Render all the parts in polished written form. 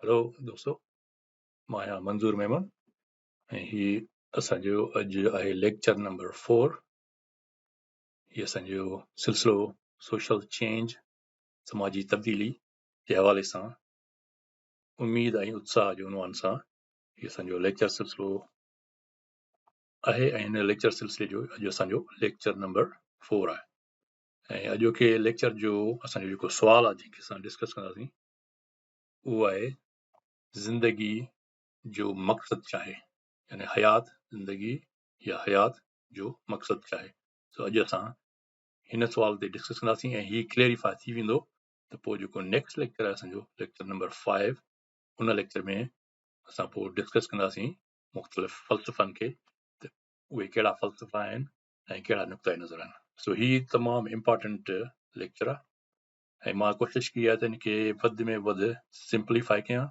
هلو دوستو، مان آهيان منظور ميمڻ ۽ هي اسان جو اڄ آهي ليڪچر نمبر 4. هي اسان جو سلسلو سوشل چينج، سماجي تبديلي جي حوالي سان اميد ۽ اتساهه جي عنوان سان هي اسان جو ليڪچر سلسلو آهي ۽ هن ليڪچر سلسلي جو اڄ اسان جو ليڪچر نمبر 4 آهي. ۽ اڄوڪي ليڪچر جو اسان جو جيڪو سوال آهي، جنهن کي اسان ڊسڪس ڪنداسين، اهو آهي زندگي جو مقصد ڇا آهي، يعني حيات، زندگي يا حيات جو مقصد ڇا آهي. سو اڄ اسان هن سوال تي ڊسڪس ڪنداسين ۽ هي ڪليريفائي ٿي ويندو ته پوء جيڪو نيڪسٽ ليڪچر آهي اسان جو ليڪچر نمبر 5، ان ليڪچر ۾ اسان پوء ڊسڪس ڪنداسين مختلف فلسفن کي ته اهي ڪهڙا فلسفا آهن ۽ ڪهڙا نقطه نظر آهن. سو هي تمام امپارٽنٽ ليڪچر آهي ۽ مان ڪوشش ڪئي آهي ته ان کي وڌ ۾ وڌ سمپليفائي ڪيان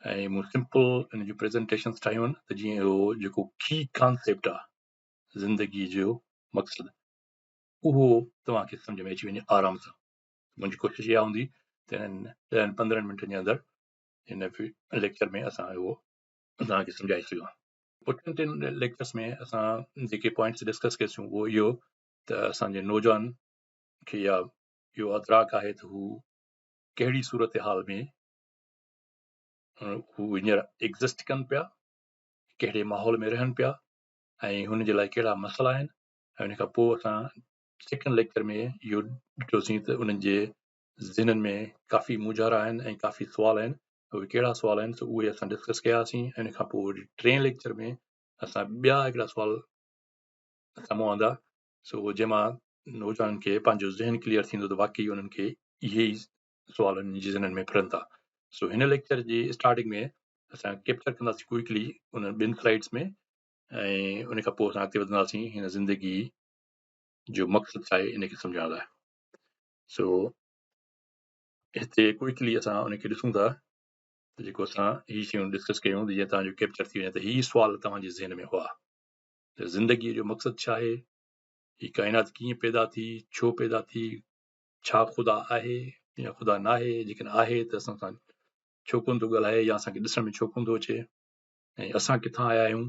۽ مون سمپل ان جون پريزنٽيشنس ٺاهيون آهن ته جيئن اهو جيڪو ڪي ڪانسيپٽ آهي زندگي جو مقصد، اهو توهان کي سمجهه ۾ اچي وڃي آرام سان. منهنجي ڪوشش اها هوندي ته انهن 10 15 منٽن جي اندر هن ليڪچر ۾ اسان اهو توهان کي سمجهائي سگهان. پٺين ٽن ليڪچرس ۾ اسان جيڪي پوائنٽس ڊسڪس ڪياسون، اهو اهو ته اسان جي نوجوان کي يا اهو ادراڪ آهي ته هو ڪهڙي صورتحال ۾ هو هينئر ايگزسٽ ڪن پيا، ڪهڙي ماحول ۾ رهن پيا ۽ هن جي لاء ڪهڙا مسئلا آهن. ۽ ان کان پوء اسان سيڪنڊ ليڪچر ۾ اهو ڏٺوسين ته انهن جي ذهنن ۾ ڪافي مونجهارا آهن ۽ ڪافي سوال آهن، اهي ڪهڙا سوال آهن، سو اهي اسان ڊسڪس ڪياسين. ۽ ان کان پوء وري ٽئين ليڪچر ۾ اسان ٻيا هڪڙا سوال سامهون آندا، سو جنهن مان نوجوانن کي پنهنجو ذهن ڪليئر ٿيندو ته واقعي انهن کي اهي ئي سوال انهن جي ذهنن ۾ ڦرن ٿا. سو هن ليڪچر جي اسٽارٽنگ ۾ اسان ڪيپچر ڪنداسين ڪوئڪلي انهن ٻن سلائيڊس ۾ ۽ ان کان پوء اسان اڳتي وڌنداسين هن زندگي جو مقصد ڇا آهي ان کي سمجهڻ لاء. سو هتي ڪوئڪلي اسان ان کي ڏسون ٿا ته جيڪو اسان هي شيون ڊسڪس ڪيون جيئن توهان جو ڪيپچر ٿي وڃي ته هي سوال توهان جي ذهن ۾ هئا ته زندگيء جو مقصد ڇا آهي، هي ڪائنات ڪيئن پيدا ٿي، ڇو پيدا ٿي، ڇا خدا آهي يا خدا ناهي، جيڪڏهن آهي ته اسان سان ڇو ڪونه ٿو ڳالهائي يا اسان کي ڏسڻ ۾ ڇو ڪونه ٿو اچي، ۽ اسان ڪٿان آيا آهيون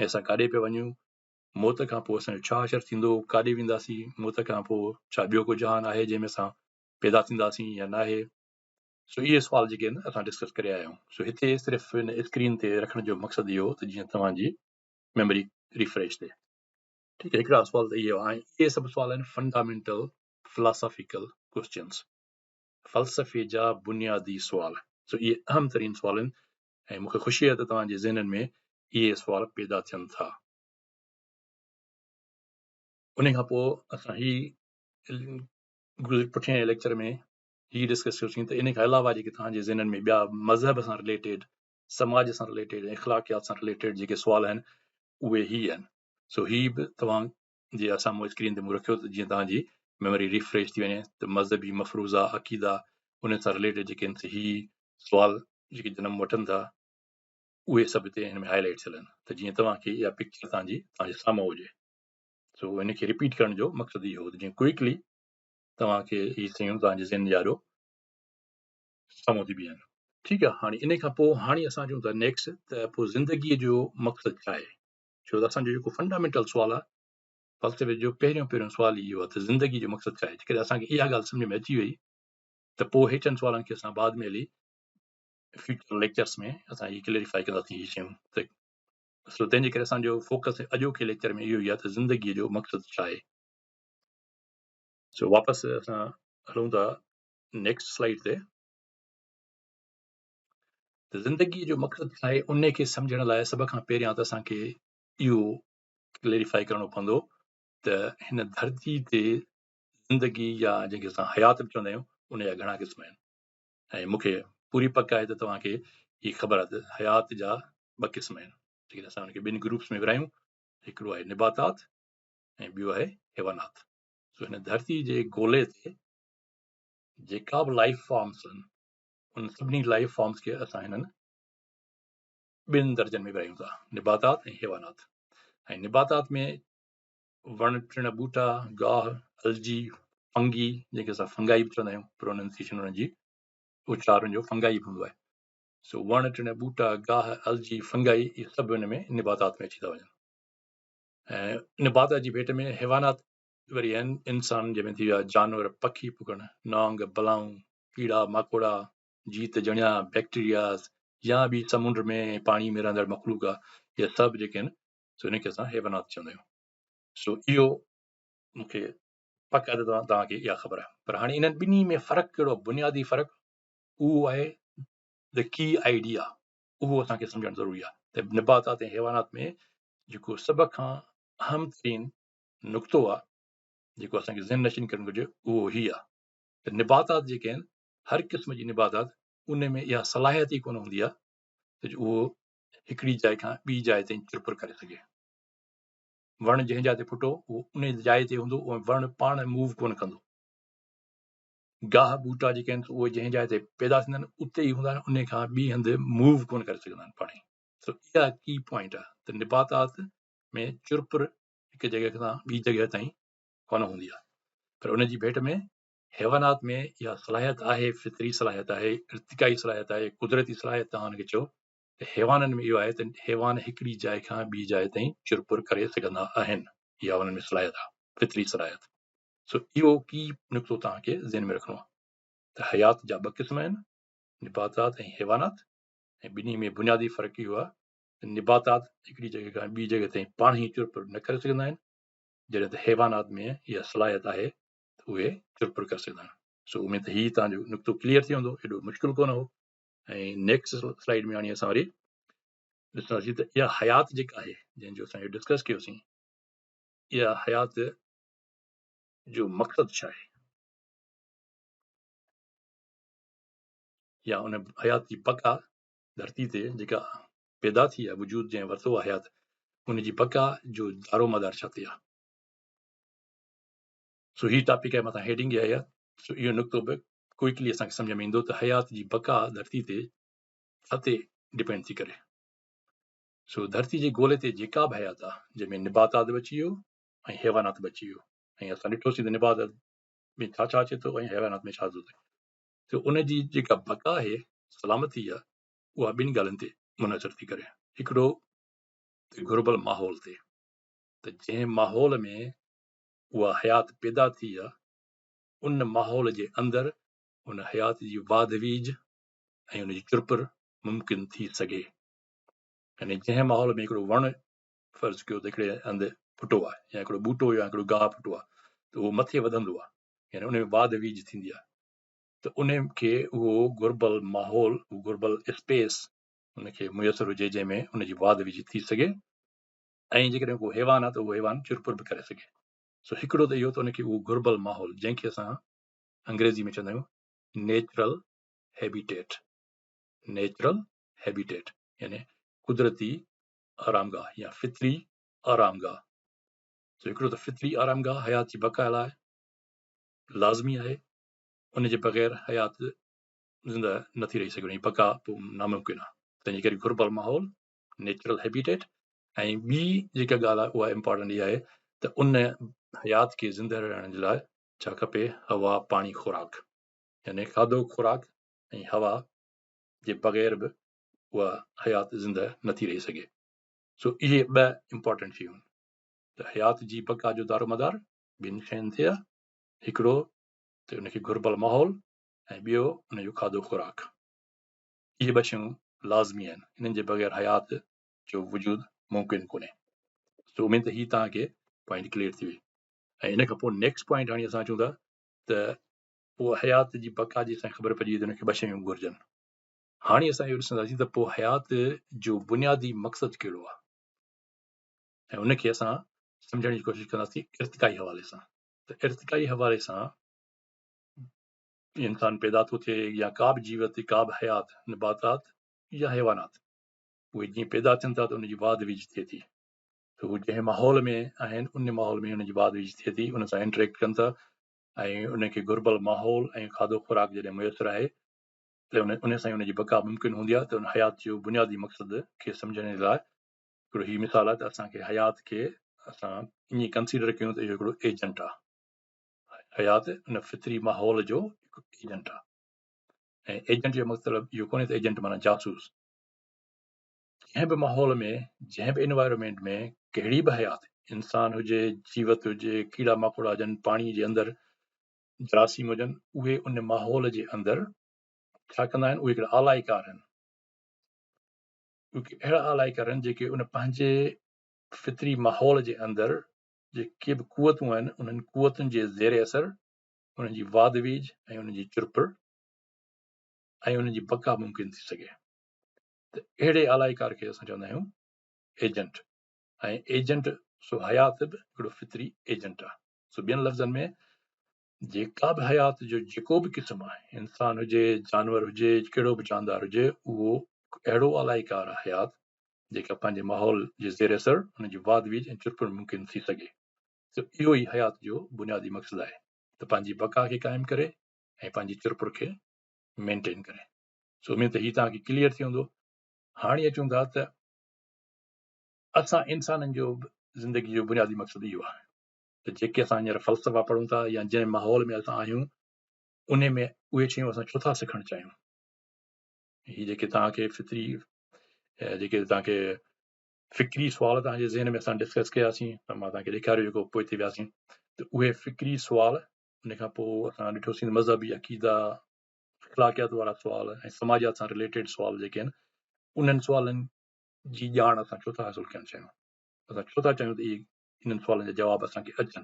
۽ اسان ڪاڏي پيا وڃون، موت کان پوء اسان جو ڇا حشر ٿيندو، ڪاڏي وينداسين، موت کان پوء ڇا ٻيو ڪو جهان آهي جنهن ۾ اسان پيدا ٿينداسين يا ناهي. سو اهي سوال جيڪي آهن اسان ڊسڪس ڪري آيا آهيون. سو هتي صرف هن اسڪرين تي رکڻ جو مقصد اهو هو ته جيئن توهان جي ميموري ريفريش ٿئي. ٺيڪ آهي، هڪڙا سوال ته اهي هئا ۽ اهي سڀ سوال آهن فنڊامينٽل فلاسافيڪل ڪوسچنس، فلسفي جا بنيادي سوال. سو اهي اهم ترين سوال آهن ۽ مون کي خوشي آهي ته توهان جي ذهنن ۾ اهي سوال پيدا ٿين ٿا. ان کان پوء اسان هي پٺئين ليڪچر ۾ هي ڊسڪس ڪيوسين ته ان کان علاوه جيڪي توهان جي ذهنن ۾ ٻيا مذهب سان رليٽيڊ، سماج سان رليٽيڊ ۽ اخلاقيات سان رليٽيڊ جيڪي سوال آهن اهي هي آهن. سو هي به توهان جي سامهون اسڪرين تي مون رکيو ته جيئن توهان جي ميموري ريفريش ٿي وڃي ته مذهبي مفروضا، عقيدا، انهن سان رليٽيڊ جيڪي آهن سي هي سوال جيڪي جنم وٺن ٿا اهي سڀ هتي هن ۾ هائي لائيٽ ٿيل آهن ته جيئن توهان کي اها پڪچر توهان جي سامهون هجي. سو هن کي رپيٽ ڪرڻ جو مقصد اهو هو ته جيئن ڪوئڪلي توهان کي هي شيون توهان جي ذهن جي آڏو سامهون ٿي بيهن. ٺيڪ آهي، هاڻي ان کان پوء هاڻي اسان چون ٿا نيڪسٽ ته پوء زندگيء جو مقصد ڇا آهي؟ ڇو ته اسان جو جيڪو فنڊامينٽل سوال آهي فلسفي جو، پهريون پهريون سوال ئي اهو آهي ته زندگيء جو مقصد ڇا آهي؟ جيڪڏهن اسان کي اها ڳالهه سمجهه ۾ اچي وئي ته پوء هيٺين سوالن کي اسان بعد ۾ هلي فيوچر ليڪچرس ۾ اسان هي ڪليريفائي ڪنداسين هي شيون. ته سو تنهن جي ڪري اسان جو فوڪس اڄوڪي ليڪچر ۾ اهو ئي آهي ته زندگيء جو مقصد ڇا آهي. سو واپس اسان هلون ٿا نيڪسٽ سلائيڊ تي ته زندگيء جو مقصد ڇا آهي، ان کي سمجهڻ لاء سڀ کان پهريان ته اسان کي اهو ڪليريفائي ڪرڻو پوندو ته هن ڌرتي تي زندگي يا جنهن کي اسان حيات به چوندا آهيون ان جا گهڻا قسم آهن ۽ مون کي پوري پڪ آهي ته توهان کي هي خبر آهي ته حيات جا ٻه قسم آهن. جيڪڏهن اسان ان کي ٻن گروپس ۾ ورهايون، هڪڙو آهي نباتات ۽ ٻيو آهي حيوانات. سو هن ڌرتي جي گولي تي جيڪا به لائف فارمس آهن ان سڀني لائف فارمس کي اسان هنن ٻن درجن ۾ ورهايون ٿا، نباتات ۽ حيوانات. ۽ نباتات ۾ وڻ ٽڻ، ٻوٽا، گاهه، الجي، فنگي جنهن کي اسان فنگائي به چوندا آهيون، پروننسيشن انهن جي اچارن جو فنگائي به هوندو آهي. سو وڻ ٽڻ، ٻوٽا، گاهه، الجي، فنگائي اهي سڀ ان ۾ نباتات ۾ اچي ٿا وڃن. ۽ نباتات جي ڀيٽ ۾ حيوانات وري آهن انسان جنهن ۾ ٿي ويا جانور، پکي پکڻ، نانگ، بلائون، ڪيڙا ماڪوڙا، جيت جڻيا، بيڪٽيرياز يا ٻي سمنڊ ۾ پاڻي ۾ رهندڙ مخلوق آهي اهي سڀ جيڪي آهن سو ان کي اسان حيوانات چوندا آهيون. سو اهو مون کي پڪ آهي ته توهان کي اها خبر آهي پر هاڻي انهن ٻنهي ۾ فرق ڪهڙو آهي؟ بنيادي فرق اهو آهي The Key Idea اهو اسان کي سمجهڻ ضروري آهي ته نباتات ۽ حيوانات ۾ جيڪو سڀ کان اهم ترين نقطو آهي جيڪو اسان کي ذهن نشين ڪرڻ گهرجي اهو هي آهي ته نباتات جيڪي آهن هر قسم جي نباتات ان ۾ اها صلاحيت ئي ڪونه هوندي آهي ته اهو هڪڙي جاء کان ٻي جاء تائين چرپر ڪري سگهي. وڻ جنهن جاء تي ڦٽو اهو ان جاء تي هوندو ۽ وڻ پاڻ موو ڪونه ڪندو. گاهه ٻوٽا جيڪي آهن اهي جنهن جاء تي پيدا ٿيندا آهن اتي ئي هوندا آهن ان کان ٻي هنڌ موو ڪونه ڪري سگهندا آهن پاڻ ئي. سو اها ڪي پوائنٽ آهي ته نباتات ۾ چرپر هڪ جڳهه کان ٻي جڳهه تائين ڪونه هوندي آهي پر ان جي ڀيٽ ۾ حيوانات ۾ اها صلاحيت آهي، فطري صلاحيت آهي، ارتقائي صلاحيت آهي، قدرتي صلاحيت توهان ان کي چئو ته حيوانن ۾ اهو آهي ته حيوان هڪڙي جاء کان ٻي جاء تائين چرپر ڪري سگهندا آهن، اها انهن ۾ صلاحيت آهي، فطري صلاحيت. سو اهو ڪي نقطو توهان کي ذهن ۾ رکڻو آهي ته حيات جا ٻه قسم آهن، نباتات ۽ حيوانات ۽ ٻنهي ۾ بنيادي فرق اهو آهي ته نباتات هڪڙي جڳهه کان ٻي جڳهه تائين پاڻ ئي چرپر نه ڪري سگهندا آهن، جڏهن ته حيوانات ۾ اها صلاحيت آهي ته اهي چرپر ڪري سگهندا آهن. سو اميد ته هي توهان جو نقطو ڪليئر ٿي ويندو، ايڏو مشڪل ڪونه هو. ۽ نيڪسٽ سلائيڊ ۾ هاڻي اسان وري ڏسنداسين ته اها حيات جيڪا آهي جنهن جو اسان اهو ڊسڪس ڪيوسين، اها حيات جو مقصد ڇا آهي يا ان حيات جي بقا ڌرتي تي جيڪا پيدا ٿي آهي وجود جنهن ورتو آهي حيات ان جي بقا جو دارو مدار ڇا تي آهي. سو هي ٽاپڪ آهي مٿان هيڊنگ آهي سو اهو نقطو به ڪوئڪلي اسان کي سمجھ ۾ ايندو ته حيات جي بقا ڌرتي تي ڇا تي ڊپينڊ ٿي ڪري. سو ڌرتي جي گولي تي جيڪا به حيات آهي جنهن ۾ نباتات به اچي ويو ۽ حيوانات به اچي ويو ۽ اسان ڏٺوسين ته نباتات ۾ ڇا ڇا اچي ٿو ۽ حيوانات ۾ ڇا ٿو ٿئي ته ان جي جيڪا بقا آهي سلامتي آهي اها ٻن ڳالهين تي منحصر ٿي ڪري هڪڙو ته گهربل ماحول تي ته جنهن ماحول ۾ اها حيات پيدا ٿي آهي ان ماحول جي اندر ان حيات جي واڌ ويجهه ۽ ان جي چرپر ممڪن ٿي سگهي يعني جنهن ماحول ۾ هڪڙو وڻ فرض ڪيو ته هڪڙي هنڌ ڦٽو آهي يا هڪڙو ٻوٽو يا هڪڙو گاهه ڦٽو آهي ته اهو مٿي وڌندو آهي يعني ان ۾ واڌ ويجهه ٿيندي آهي ته ان کي اهو گهربل ماحول اهو گهربل اسپيس ان کي ميسر هجي جنهن ۾ ان جي واڌ ويجهه ٿي سگهي ۽ جيڪڏهن ڪو حيوان آهي ته اهو حيوان چرپر به ڪري سگهي. سو هڪڙو ته اهو ته ان کي اهو گهربل ماحول جنهن کي اسان انگريزي ۾ چوندا آهيون نيچرل هيبيٽيٽ، Natural Habitat، يعني قدرتي آرامگاهه يا فطري آرامگاهه. سو هڪڙو ته فطري آرامگاهه حيات جي بقا لاء لازمي آهي، ان جي بغير حيات زنده نٿي رهي سگهي، ان جي بقا ناممڪن آهي. تنهن جي ڪري گهربل ماحول، Natural Habitat، ۽ ٻي جيڪا ڳالهه آهي اها امپارٽنٽ اها آهي ته ان حيات کي زنده رهڻ جي لاء ڇا کپي؟ هوا، پاڻي، خوراڪ، يعني کاڌو، خوراڪ ۽ هوا جي بغير به اها حيات زنده نٿي رهي سگهي. سو اهي ٻه امپارٽنٽ شيون آهن ته حيات جي بقا جو دارومدار ٻن شين تي آهي، هڪڙو ته ان کي گهربل ماحول ۽ ٻيو ان جو کاڌو خوراڪ. اهي ٻه شيون لازمي آهن، انهن جي بغير حيات جو وجود ممڪن ڪونهي. سو اميد ته هي توهان کي پوائنٽ ڪليئر ٿي وئي ۽ ان کان پوء نيڪسٽ پوائنٽ هاڻي اسان اچون ٿا ته پوء حيات جي بقا جي اسان کي خبر پئجي وئي ته ان کي ٻه شيون گهرجن. هاڻي اسان اهو ڏسنداسين ته پوء حيات جو بنيادي مقصد ڪهڙو آهي ۽ ان کي اسان سمجهڻ جي ڪوشش ڪنداسين ارتقائي حوالي سان ته ارتقائي حوالي سان انسان پيدا ٿو ٿئي يا ڪا به جيوت ڪا به حيات نباتات يا حيوانات اهي جيئن پيدا ٿين ٿا ته ان جي واڌ ويجهه ٿئي ٿي ته هو جنهن ماحول ۾ آهن ان ماحول ۾ ان جي واڌ ويجهه ٿئي ٿي ان سان انٽريڪٽ ڪن ٿا ۽ ان کي گهربل ماحول ۽ کاڌو خوراڪ جڏهن ميسر آهي ته ان سان ئي ان جي بقا ممڪن هوندي آهي ته ان حيات جو بنيادي مقصد کي سمجهڻ جي لاء هڪڙو هي مثال آهي ته اسان کي حيات کي اسان ائين ڪنسيڊر ڪيون ته اهو هڪڙو ايجنٽ آهي حيات ان فطري ماحول جو هڪ ايجنٽ آهي. ۽ ايجنٽ جو مطلب اهو ڪونهي ته ايجنٽ معنيٰ جاسوس. ڪنهن به ماحول ۾ جنهن به انوائرمينٽ ۾ ڪهڙي به حيات، انسان هجي، جيوت هجي، ڪيڙا ماڪوڙا هجن، پاڻي جي اندر جراثيم هجن، اهي ان ماحول جي اندر ڇا ڪندا آهن؟ اهي هڪڙا آلائيڪار آهن. اهي اهڙا آلائيڪار آهن جيڪي ان پنهنجي فطري ماحول جي اندر جيڪي به قوتون آهن، انهن قوتن جي زير اثر انهن جي واڌ ويجهه ۽ انهن جي چرپر ۽ انهن جي بقا ممڪن ٿي سگهي. ته اهڙي آلائيڪار کي اسان چوندا آهيون ايجنٽ ۽ ايجنٽ سو حيات به هڪڙو فطري ايجنٽ آهي. سو ٻين لفظن ۾ جيڪا به حيات جو جيڪو به قسم آهي، انسان هجي، جانور هجي، ڪهڙو به جاندار هجي، اهو اهڙو آلائيڪار آهي حيات جيڪا پنهنجي ماحول جي زير اثر ان جي واڌ ويجهه ۽ چرپر ممڪن ٿي سگهي. سو اهو ئي حيات جو بنيادي مقصد آهي ته پنهنجي بقا کي قائم ڪري ۽ پنهنجي چرپر کي مينٽين ڪري. سو اميد ته هي توهان کي ڪليئر ٿي هوندو. هاڻي اچون ٿا ته اسان انسانن جو زندگي جو بنيادي مقصد اهو آهي ته جيڪي اسان هينئر فلسفا پڙهون ٿا يا جنهن ماحول ۾ اسان آهيون ان ۾ اهي شيون اسان ڇو ٿا سکڻ چاهيون. هي جيڪي توهان کي فطري جيڪي توهان کي فڪري سوال توهان جي ذهن ۾ اسان ڊسڪس ڪياسين ته مان توهان کي ڏيکاريو جيڪو پوئتي وياسين ته اهي فڪري سوال ان کان پوء اسان ڏٺوسين مذهبي عقيدا اخلاقيات وارا سوال ۽ سماجيات سان رليٽيڊ سوال جيڪي آهن انهن سوالن جي ڄاڻ اسان ڇو ٿا حاصل ڪرڻ چاهيون، اسان ڇو ٿا چاهيون ته اهي انهن سوالن جا جواب اسان کي اچن.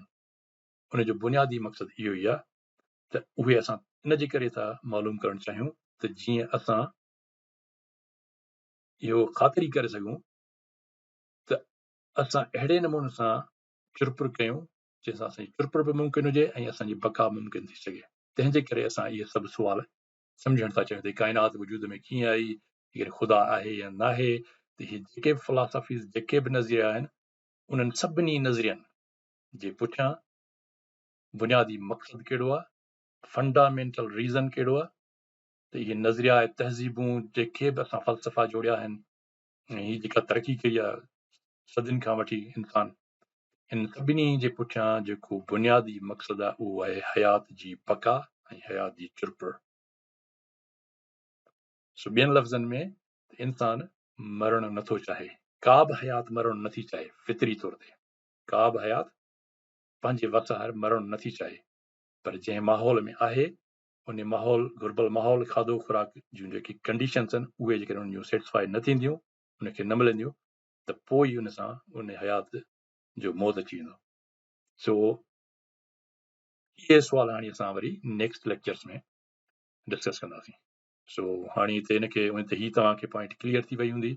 ان جو بنيادي مقصد اهو ئي آهي ته اهي اسان ان جي ڪري ٿا معلوم ڪرڻ چاهيون ته جيئن اسان اهو خاطري ڪري سگهون ته اسان اهڙي نموني سان چرپر ڪيون جنهن سان اسان جي چرپر به ممڪن هجي ۽ اسان جي بقا ممڪن ٿي سگهي. تنهن جي ڪري اسان اهي سڀ سوال سمجهڻ ٿا چاهيون ته ڪائنات وجود ۾ ڪيئن آئي، جيڪڏهن خدا آهي يا ناهي، ته اهي جيڪي به فلاسافيز جيڪي به نظريا آهن انهن سڀني نظرين جي پٺيان بنيادي مقصد ڪهڙو آهي، فنڊامينٽل ريزن ڪهڙو آهي ته اهي نظريا ۽ تهذيبون جيڪي به اسان فلسفا جوڙيا آهن ۽ هي جيڪا ترقي ڪئي آهي صدين کان وٺي انسان ان سڀني جي پٺيان جيڪو بنيادي مقصد آهي اهو آهي حيات جي بقا ۽ حيات جي چرپر. سو ٻين لفظن ۾ ته انسان مرڻ نٿو چاهي، ڪا به حيات مرڻ نٿي چاهي، فطري طور تي ڪا به حيات پنهنجي وس آهر مرڻ نٿي چاهي، پر جنهن ماحول ۾ آهي ان ماحول گهربل ماحول کاڌو خوراڪ جون جيڪي ڪنڊيشنس آهن اهي جيڪڏهن انهن جون سيٽسفائي نه ٿينديون ان کي نه ملنديون ته پوء ئي ان سان ان حيات جو موت اچي ويندو. سو اهي سوال هاڻي اسان وري نيڪسٽ ليڪچرس ۾ ڊسڪس ڪنداسين. سو هاڻي هتي هن کي اميد ته هي توهان کي پوائنٽ ڪليئر ٿي وئي هوندي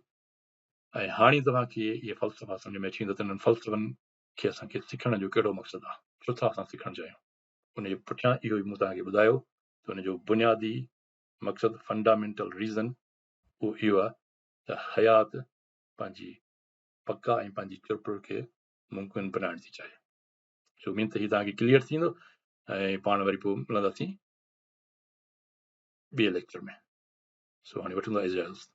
۽ هاڻي توهان کي اهي فلسفا سمجھ ۾ اچي ويندا ته انهن فلسفن کي اسان کي سکڻ جو ڪهڙو مقصد آهي، ڇو ٿا اسان سکڻ چاهيون. ان جي پٺيان اهو ئي مون توهان کي ٻڌايو ته ان جو بنيادي مقصد فنڊامينٽل ريزن اهو اهو آهي ته حيات پنهنجي بقا ۽ پنهنجي چرپر کي ممڪن بنائڻ ٿي چاهي. سو اميد ته هي توهان کي ڪليئر ٿيندو ۽ پاڻ وري پوء ملنداسين ٻئي ليڪچر ۾. سو هاڻي وٺون ٿا اجازت.